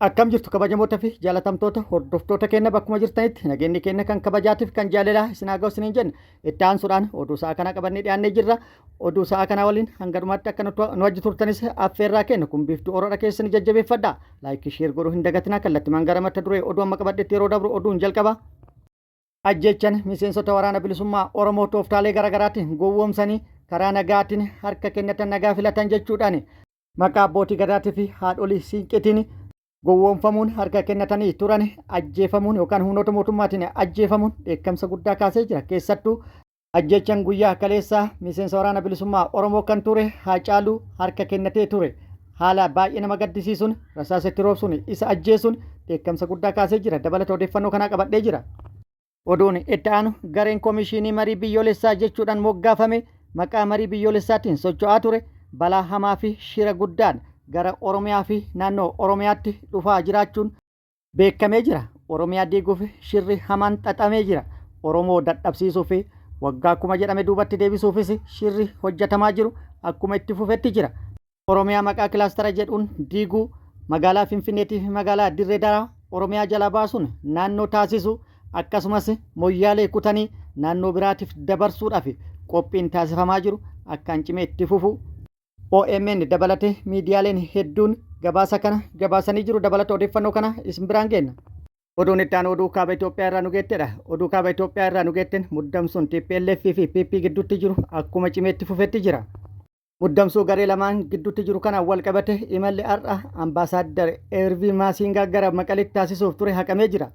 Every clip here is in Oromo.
Akkam jirtu kabajamoota fi jaalatamtoota hordoftoota keenya bakkuma jirtanitti nageenyi keenya kan kabajaatiif kan jaalalaa isin haa ga'u isiniin jenna. Itti aansuudhaan oduu sa'a kanaa qabannee dhiyaannee jirra. Oduu sa'a kanaa waliin hanga dhumaatti akka nu wajji turtanis affeerraa keenya kun biiftuu oroodha keessan jajjabeeffadha. Laayikii sheer godhuu hin dagatinaa kallattimaan gara mata duree oduu amma qabadhetti yeroo dabru oduun jalqaba. Ajjeechan miseensota waraana bilisummaa Oromoo tooftaalee garaagaraatiin gowwoomsanii karaa nagaatiin harka kennatan nagaa filatan jechuudhaan maqaa abbootii gadaatii fi haadholii siinqeetiin gowwoomfamuun harka kennatanii turan ajjeefamuun yookaan humnoota mootummaatiin ajjeefamuun dheekkamsa guddaa kaasee jira. Keessattuu ajjeechan guyyaa kaleessaa miseensa waraana bilisummaa Oromoo kan ture Haacaaluu harka kennatee ture. Haala baay'ee nama gaddisiisuun rasaasa itti roobsuun isa ajjeesuun dheekkamsa guddaa kaasee jira. Dabalata odeeffannoo kanaa qabadhee jira. Oduun itti aanu gareen komishiinii marii biyyoolessaa jechuudhaan moggaafame maqaa marii biyyoolessaatiin socho'aa ture balaa hamaa fi shira guddaan gara Oromiyaa fi naannoo Oromiyaatti dhufaa jiraachuun beekamee jira. Oromiyaa diiguuf shirri hamaan xaxamee jira. Oromoo dadhabsiisuu fi waggaa kuma jedhame duubatti deebisuufis shirri hojjetamaa jiru akkuma itti fufetti jira. Oromiyaa maqaa kilaastara jedhuun diiguu, magaalaa Finfinneetii fi magaalaa Dirree Dawaa Oromiyaa jalaa baasuun naannoo taasisuu akkasumas Moyyaalee kutanii naannoo biraatiif dabarsuudhaaf qophiin taasifamaa jiru akkaan cimee itti fufuu OMN dabalatee miidiyaaleen hedduun gabaasa kana gabaasanii jiru. Dabalata odeeffannoo kana isin biraan geenna. Oduun itti aanu oduu kaaba Itoophiyaa irraa nu geettedha. Oduu kaaba Itoophiyaa irraa nu geetten muddamsuun TPLF fi PP gidduutti jiru akkuma cimee itti fufetti jira. Muddamsuu garee lamaan gidduutti jiru kanaan wal qabate imalli har'a ambaasaaddar Eervii Maasiingaa gara Maqaleetti taasisuuf ture haqamee jira.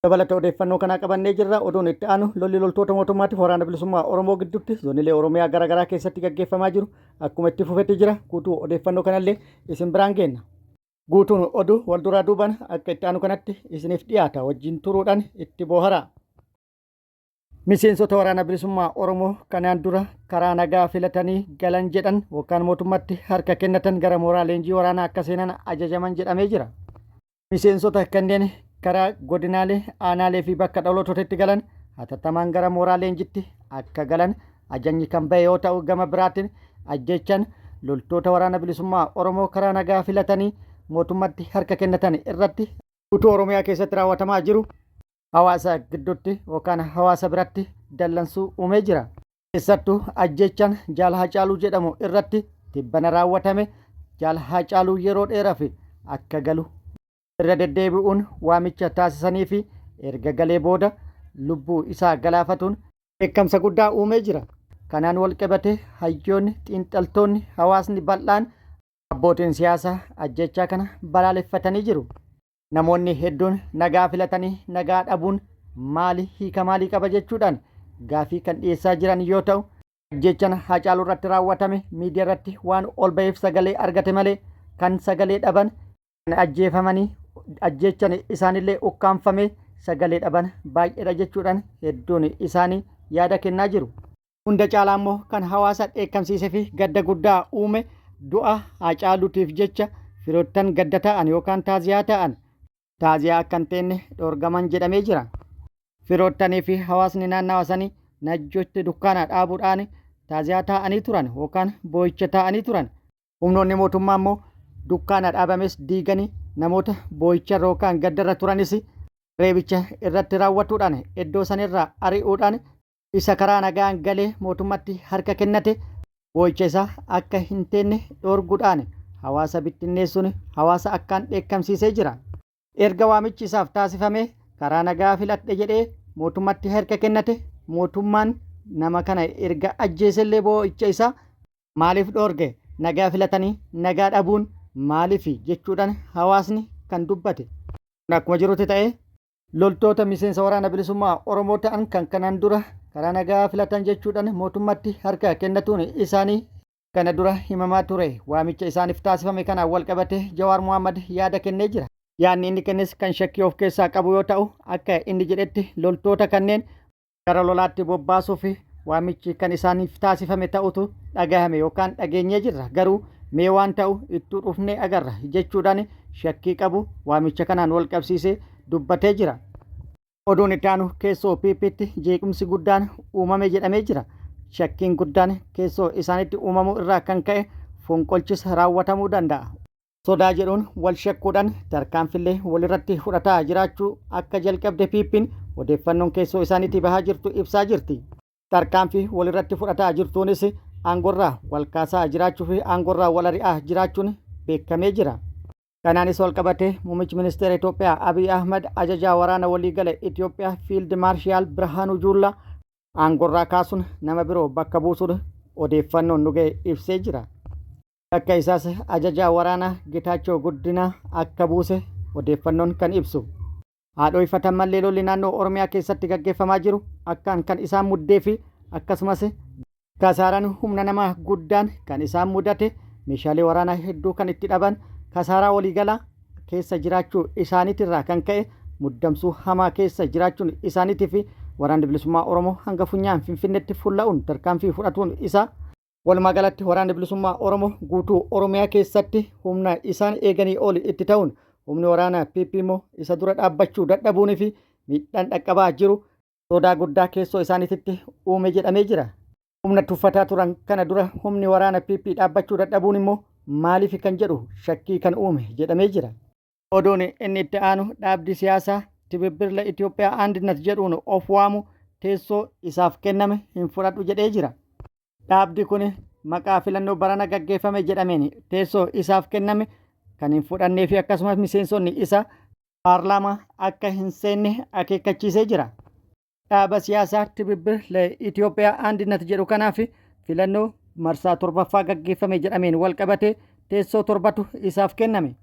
Dabalata odeeffannoo kanaa qabannee jirra. Oduun itti aanu lolli loltoota mootummaatiif waraana bilisummaa Oromoo gidduutti zoonilee Oromiyaa gara garaa keessatti gaggeeffamaa jiru akkuma itti fufetti jira. Guutuu odeeffannoo kanallee isin biraan geenna. Guutuun oduu wal duraa duubaan akka itti aanu kanatti isiniif dhiyaata. Wajjin turuudhaan itti booharaa. Miseensota Waraana Bilisummaa Oromoo kanaan dura karaa nagaa filatanii galan jedhan yookaan mootummatti harka kennatan gara mooraa leenjii waraanaa akka seenan ajajaman jedhamee jira. Miseensota kanneen karaa godinaalee, aanaalee fi bakka dhaloototaatti galan hatattamaan gara mooraa leenjitti akka galan ajajni kan bahe yoo ta'u gama biraatiin ajjeechaan loltoota Waraana Bilisummaa Oromoo karaa nagaa filatanii mootummatti harka kennatan irratti guutuu Oromiyaa keessatti raawwatamaa jiru hawaasa gidduutti yookaan hawaasa biratti dallansuu uumee jira. Keessattuu ajjeechaan Jaal Haacaaluu jedhamu irratti tibbana raawwatame Jaal Haacaaluu yeroo dheeraaf akka galu irra deddeebi'uun waamicha taasisanii fi erga galee booda lubbuu isaa galaafatuun dheekkamsa guddaa uumee jira. Kanaan walqabatee hayyoonni, xiinxaltoonni, hawaasni bal'aan, abbootiin siyaasaa ajjeechaa kana balaaleffatanii jiru. Namoonni hedduun nagaa filatanii nagaa dhabuun maali hiika maalii qaba jechuudhaan gaafii kan dhiyeessaa jiran yoo ta'u, ajjeechaan Haacaaluu irratti raawwatame miidiyaa irratti waan ol ba'eef sagalee argate malee kan sagalee dhaban, kan ajjeefamanii ajjeechaan isaanillee ukkaamfamee sagalee dhaban baay'eedha jechuudhaan hedduun isaanii yaada kennaa jiru. Hunda caalaa immoo kan hawaasa dheekkamsiise fi gadda guddaa uume du'a Haacaaluutiif jecha firoottan gadda taa'an yookaan taaziyaa taa'an taaziyaa akka hin teenne dhoorgaman jedhamee jira. Firoottanii fi hawaasni naannawa sanii Najjootti dukkaana dhaabuudhaan taaziyaa taa'anii turan yookaan boo'icha taa'anii turan. Humnoonni mootummaa immoo dukkaana dhaabames diiganii namoota boo'icharra yookaan gaddarra turanis reebicha irratti raawwatuudhaan iddoo sanirraa ari'uudhaan isa karaa nagaan galee mootummatti harka kennate boo'icha isaa akka hin teenne dhoorguudhaan hawaasa bittinneessuun hawaasa akkaan dheekkamsiisee jira. Erga waamichi isaaf taasifamee karaa nagaa filadhe jedhee mootummatti harka kennate mootummaan nama kana erga ajjeesellee boo'icha isaa maaliif dhoorge nagaa filatanii nagaa dhabuun maaliif jechuudhaan hawaasni kan dubbate. Kun akkuma jirutti ta'ee Loltoota miseensa Waraana Bilisummaa Oromoo ta'an kan kanaan dura karaa nagaa filatan jechuudhaan mootummatti harka kennatuun isaanii kana dura himamaa ture. Waamicha isaaniif taasifame kanaan walqabatee Jawaar Mohaammed yaada kennee jira. Yaadni inni kennes kan shakkii of keessaa qabu yoo ta'u, akka inni jedhetti loltoota kanneen gara lolaatti bobbaasuuf waamichi kan isaaniif taasifame ta'utu dhagahame yookaan dhageenyee jirra. Garuu mee waan ta'u ittuu dhufnee agarra jechuudhaan shakkii qabu waamicha kanaan wal qabsiisee dubbatee jira. Oduun itti aanu keessoo PPtti jeequmsi guddaan uumame jedhamee jira. Shakkiin guddaan keessoo isaanitti uumamuu irraa kan ka'e fonqolchis raawwatamuu danda'a. Sodaa jedhuun wal shakkuudhaan tarkaanfillee walirratti fudhataa jiraachuu akka jalqabde PPn odeeffannoon keessoo isaaniitii bahaa jirtu ibsaa jirti. Tarkaanfii walirratti fudhataa jirtuunis aangorraa wal kaasaa jiraachuu fi aangorraa wal ari'aa jiraachuun beekamee jira. Kanaanis walqabatee muummichi ministeera Itoophiyaa Abiy Ahmad ajajaa waraana waliigala Itoophiyaa Fiild Maarshaal Birhaanuu Juullaa aangorraa kaasuun nama biroo bakka buusuun odeeffannoon nu ga'e ibsee jira. Bakka isaas ajajaa waraanaa Getaachoo Guddinaa akka buuse odeeffannoon kan ibsu. Haa dhooyfatan mallee lolli naannoo Oromiyaa keessatti gaggeeffamaa jiru akkaan kan isaan muddee fi akkasumas kasaaraan humna namaa guddaan kan isaan mudate meeshaalee waraanaa hedduu kan itti dhaban kasaaraa waliigalaa keessa jiraachuu isaaniitirraa kan ka'e muddamsuu hamaa keessa jiraachuun isaaniitii fi Waraanni Bilisummaa Oromoo hanga funyaan Finfinneetti fulla'uun tarkaanfii fudhatuun isaa Walumaa galatti Waraanni Bilisummaa Oromoo guutuu Oromiyaa keessatti humna isaan eeganii oli itti ta'uun humni waraanaa PP immoo isa dura dhaabbachuu dadhabuunii fi miidhaan dhaqqabaa jiru sodaa guddaa keessoo isaaniititti uume jedhamee jira. Humna tuffataa turan kana dura humni waraana PP dhaabbachuu dadhabuun immoo maaliif kan jedhu shakkii kan uume jedhamee jira. Oduun inni itti aanu dhaabdi siyaasaa Tibibbir la Itoophiyaa Andinet jedhuun of waamu teessoo isaaf kenname hin fudhadhu jedhee jira. Dhaabdi kun maqaa filannoo barana gaggeeffame jedhameen teessoo isaaf kenname kan hin fudhannee fi akkasumas miseensonni isaa paarlaamaa akka hin seenne akeekkachiisee jira. Dhaaba siyaasaa Tibibbir la Itoophiyaa Andinet jedhu kanaaf filannoo marsaa torbaffaa gaggeeffame jedhameen walqabatee teessoo torbatu isaaf kenname.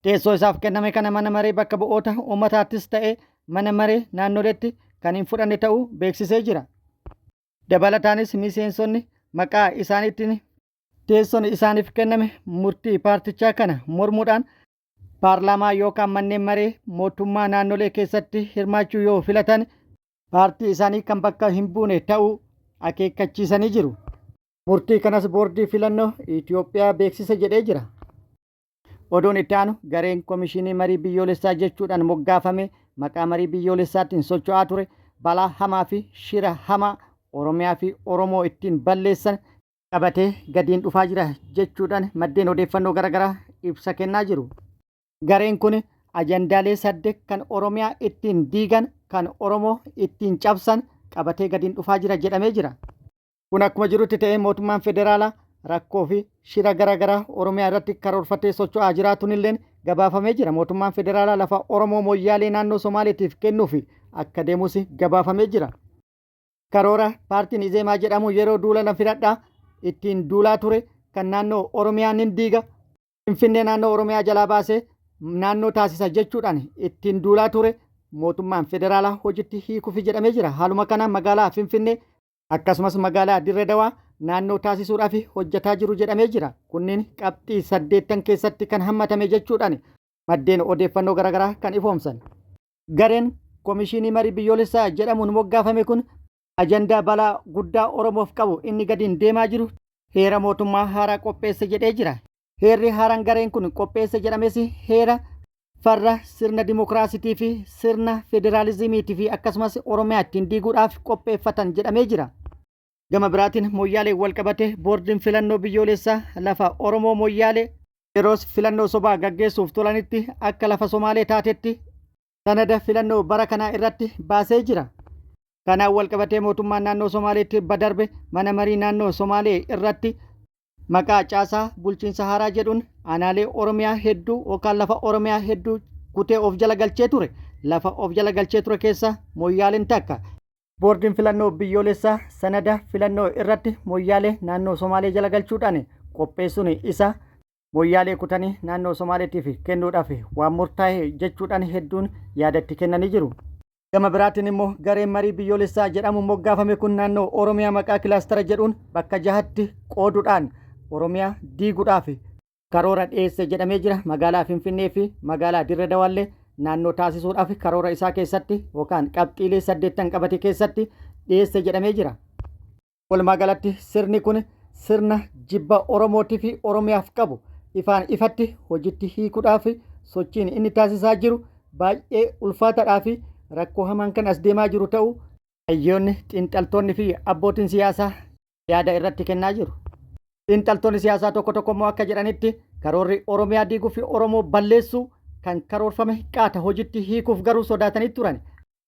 Teessoo isaaf kenname kana mana maree bakka bu'oota uummataattis ta'e mana maree naannoleetti kan hin fudhanne ta'uu beeksisee jira. Dabalataanis miseensonni maqaa isaaniitiin teessoon isaaniif kenname murtii paartichaa kana mormuudhaan paarlaamaa yookaan manneen maree mootummaa naannolee keessatti hirmaachuu yoo filatan paartii isaanii kan bakka hin buune ta'uu akeekkachiisanii jiru. Murtii kanas boordii filannoo Itoophiyaa beeksise jedhee jira. Oduun itti aanu gareen komishinii marii biyyoolessaa jechuudhaan moggaafame maqaa marii biyyoolessaatiin socho'aa ture balaa hamaa fi shira hamaa Oromiyaa fi Oromoo ittiin balleessan qabatee gadiin dhufaa jira jechuudhaan maddeen odeeffannoo garaagaraa ibsa kennaa jiru. Gareen kun ajandaalee saddeet kan Oromiyaa ittiin diigan kan Oromoo ittiin cabsan qabatee gadiin dhufaa jira jedhamee jira. Kun akkuma jirutti ta'ee mootummaan federaalaa rakkoo fi shira gara garaa Oromiyaa irratti karoorfatee socho'aa jiraatuun illeen gabaafamee jira. Mootummaan federaalaa lafa Oromoo Moyyaalee naannoo Somaaleetiif kennuuf akka deemus gabaafamee jira. Karoora paartiin Izeemaa jedhamu yeroo duula na filadhaa ittiin duulaa ture kan naannoo Oromiyaa nin diiga, Finfinnee naannoo Oromiyaa jalaa baasee naannoo taasisa jechuudhaan ittiin duulaa ture mootummaan federaalaa hojitti hiikufi jedhamee jira. Haaluma kanaan magaalaa Finfinnee akkasumas magaalaa Dirre Dawaa naannoo taasisuudhaaf hojjetaa jiru jedhamee jira. Kunniin qabxii saddeettan keessatti kan hammatame jechuudhaan maddeen odeeffannoo garaagaraa kan ifoomsan. Gareen Komishinii Marii Biyyoolessaa jedhamuun moggaafame kun ajandaa balaa guddaa Oromoof qabu inni gadiin deemaa jiru heera mootummaa haaraa qopheesse jedhee jira. Heerri haaraan gareen kun qopheesse jedhames heera farra sirna dimokiraasitii fi sirna federaalizimiitii fi akkasumas Oromiyaa ittiin diiguudhaaf qopheeffatan jedhamee jira. Gama biraatiin Moyyaalee walqabatee boordiin filannoo biyyoolessaa lafa Oromoo Moyyaalee yeroos filannoo sobaa gaggeessuuf tolanitti akka lafa Somaalee taatetti sanada filannoo bara kanaa irratti baasee jira. Kanaan walqabatee mootummaan naannoo Somaalee tibba darbe mana marii naannoo Somaalee irratti maqaa caasaa bulchiinsa haaraa jedhuun aanaalee Oromiyaa hedduu yookaan lafa Oromiyaa hedduu kutee of jala galchee ture. Lafa of jala galchee ture keessa Moyyaaleen takka. Boordiin filannoo biyyoolessaa sanada filannoo irratti Moyyaalee naannoo Somaalee jala galchuudhaan qopheessuun isaa Moyyaalee kutanii naannoo Somaaleetiif kennuudhaaf waan murtaa'e jechuudhaan hedduun yaada itti kennanii jiru. Gama biraatiin immoo gareen marii biyyoolessaa jedhamuun moggaafame kun naannoo Oromiyaa maqaa kilaastara jedhuun bakka jahatti qooduudhaan Oromiyaa diiguudhaaf karoora dhiyeesse jedhamee jira. Magaalaa Finfinnee fi magaalaa Dirre Dawaallee naannoo taasisuudhaaf karoora isaa keessatti yookaan qabxiilee saddeettan qabate keessatti dhiyeesse jedhamee jira. Walumaa galatti sirni kun sirna jibba Oromootii fi Oromiyaaf qabu ifaan ifatti hojitti hiikuudhaaf sochiin inni taasisaa jiru baay'ee ulfaataadhaa fi rakkoo hamaan kan as deemaa jiru ta'uu hayyoonni, xiinxaltoonni fi abbootiin siyaasaa yaada irratti kennaa jiru. Xiinxaltoonni siyaasaa tokko tokko immoo akka jedhanitti Karoorri Oromiyaa diiguu fi Oromoo balleessuu kan karoorfame qaata hojitti hiikuuf garuu sodaatanii turan.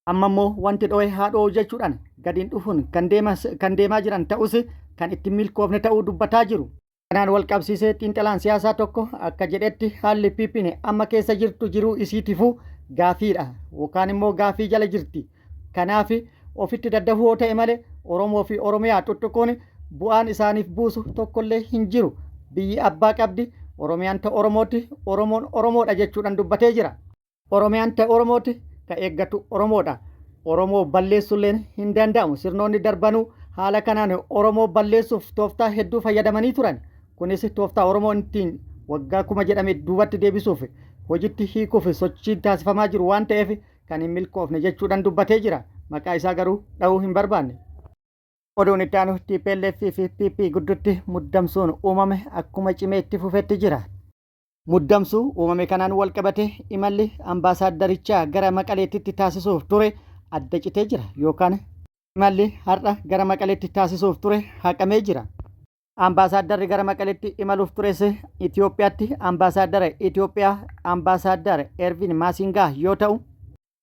Amma immoo wanti dho'e haa dho'u jechuudhaan gadiin dhufuun kan deemaa jiran ta'us kan itti milkoofne ta'uu dubbataa jiru. Kanaan wal qabsiisee xiinxalaan siyaasaa tokko akka jedhetti haalli PPn amma keessa jirtu jiruu isiitifuu gaafiidha yookaan immoo gaafii jala jirti. Kanaaf ofitti daddafuu yoo ta'e malee Oromoo fi Oromiyaa tuttuquun bu'aan isaaniif buusu tokkollee hin jiru. Biyyi abbaa qabdi, Oromiyaan ta Oromooti, Oromoon Oromoodha jechuudhaan dubbatee jira. Oromiyaan ta Oromooti, ka eeggatu Oromoodha. Oromoo balleessulleen hin danda'amu. Sirnoonni darbanuu haala kanaan Oromoo balleessuuf tooftaa hedduu fayyadamanii turan. Kunis tooftaa Oromoon ittiin waggaa kuma jedhame duubatti deebisuuf hojitti hiikuuf sochiin taasifamaa jiru waan ta'eef kan hin milkoofne jechuudhaan dubbatee jira. Maqaa isaa garuu dha'uu hin barbaanne. Oduun itti aanu TPLF fi PP gidduutti muddamsuun uumame akkuma cimee itti fufetti jira. Muddamsuu uumame kanaan walqabatee imalli ambaasaaddarichaa gara Maqaleettitti taasisuuf ture adda citee jira yookaan imalli har'a gara Maqaleetti taasisuuf ture haqamee jira. Ambaasaaddarri gara Maqaleetti imaluuf tures Itoophiyaatti ambaasaaddara Itoophiyaa Ambaasaaddar Ervin Maasingaa yoo ta'u,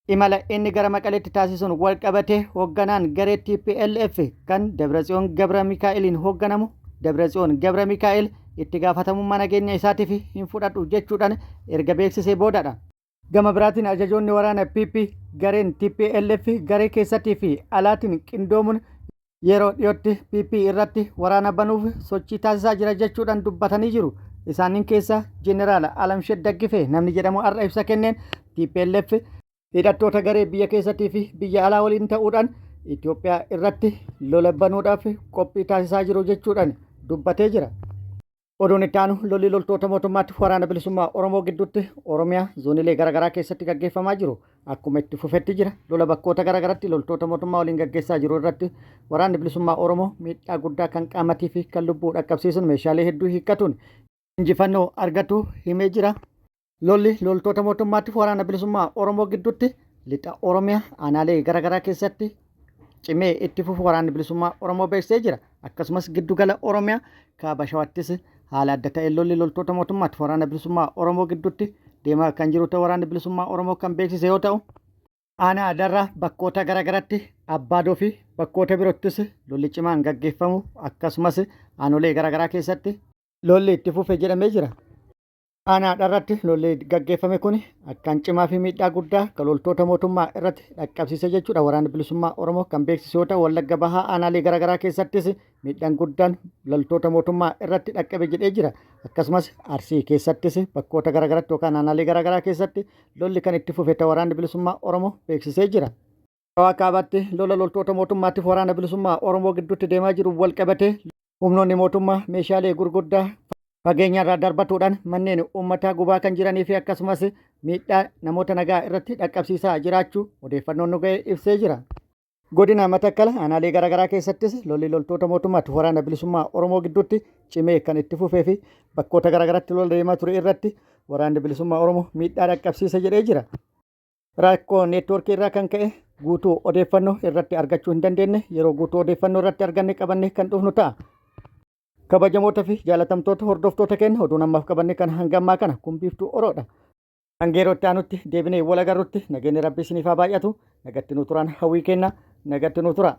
Imala inni gara Maqaleetti taasisuun walqabatee hoogganaan garee tplf kan Dabratsiyoon Gabra Mikaa'eliin hoogganamu Dabratsiyoon Gabra Mikaa'el itti gaafatamummaa nageenya isaatiif hin fudhadhu jechuudhaan erga beeksisee boodadha. Gama biraatiin ajajoonni waraana PP gareen tplf garee keessattii fi alaatiin qindoomuun yeroo dhiyootti PP irratti waraana banuuf sochii taasisaa jira jechuudhaan dubbatanii jiru. Isaaniin keessa Jeneraal Alamsheet Daggifee namni jedhamu har'a ibsa kenneen TPLF hidhattoota garee biyya keessattii fi biyya alaa waliin ta'uudhaan Itoophiyaa irratti lola banuudhaaf qophii taasisaa jiru jechuudhaan dubbatee jira. Oduun itti aanu lolli loltoota mootummaatti waraana bilisummaa Oromoo gidduutti Oromiyaa zoonilee garaagaraa keessatti gaggeeffamaa jiru akkuma itti fufetti jira. Lola bakkoota garaagaraatti loltoota mootummaa waliin gaggeessaa jiru irratti waraanni bilisummaa Oromoo miidhaa guddaa kan qaamatii fi kan lubbuu dhaqqabsiisuun meeshaalee hedduu hiikkatuun injifannoo argatu himee jira. Lolli loltoota mootummaatti waraana bilisummaa Oromoo gidduutti lixa Oromiyaa aanaalee garaagaraa keessatti cimee itti fufu waraanni bilisummaa Oromoo beeksisee jira. Akkasumas giddugala Oromiyaa kaaba Shawattis haala adda ta'een lolli loltoota mootummaatti waraana bilisummaa Oromoo gidduutti deemaa kan jiru ta'uu waraanni bilisummaa Oromoo kan beeksise yoo ta'u, aanaa Adarraa bakkoota garaagaraatti Abbaadoo fi bakkoota biroottis lolli cimaan gaggeeffamu akkasumas aanolee garaagaraa keessatti lolli itti fufe jedhamee jira. Aanaa Dharratti lolli gaggeeffame kun akkaan cimaa fi miidhaa guddaa kan loltoota mootummaa irratti dhaqqabsiise jechuudha. Waraanni Bilisummaa Oromoo kan beeksise yoo ta'u, Wallagga Bahaa aanaalee garaagaraa keessattis miidhaan guddaan loltoota mootummaa irratti dhaqqabe jedhee jira. Akkasumas Arsii keessattis bakkoota garaagaraatti yookaan aanaalee garaagaraa keessatti lolli kan itti fufe ta'uu Waraanni Bilisummaa Oromoo beeksisee jira. Shawaa Kaabaatti lola loltoota mootummaatiif waraana bilisummaa Oromoo gidduutti deemaa jiru wal qabatee humnoonni mootummaa meeshaalee gurguddaa fageenya irraa darbatuudhaan manneen uummataa gubaa kan jiranii fi akkasumas miidhaa namoota nagaa irratti dhaqqabsiisaa jiraachuu odeeffannoon nu ga'e ibsee jira. Godina Matakkal aanaalee garaagaraa keessattis lolli loltoota mootummaatti waraana bilisummaa Oromoo gidduutti cimee kan itti fufee fi bakkoota garaagaraatti lola deemaa ture irratti waraanni bilisummaa Oromoo miidhaa dhaqqabsiise jedhee jira. Rakkoo neetwoorkii irraa kan ka'e guutuu odeeffannoo irratti argachuu hin dandeenye yeroo guutuu odeeffannoo irratti arganne qabanne kan dhufnu ta'a. Kabajamoota fi jaalatamtoota hordoftoota keenya oduun ammaaf qabanne kan hanga ammaa kana kun biiftuu oroodha. Hanga yeroo itti aanutti deebinee wal agarrutti nageenyi rabbi isiniif haa baay'atu nagatti nu turaan hawwii kenna nagatti nu tura.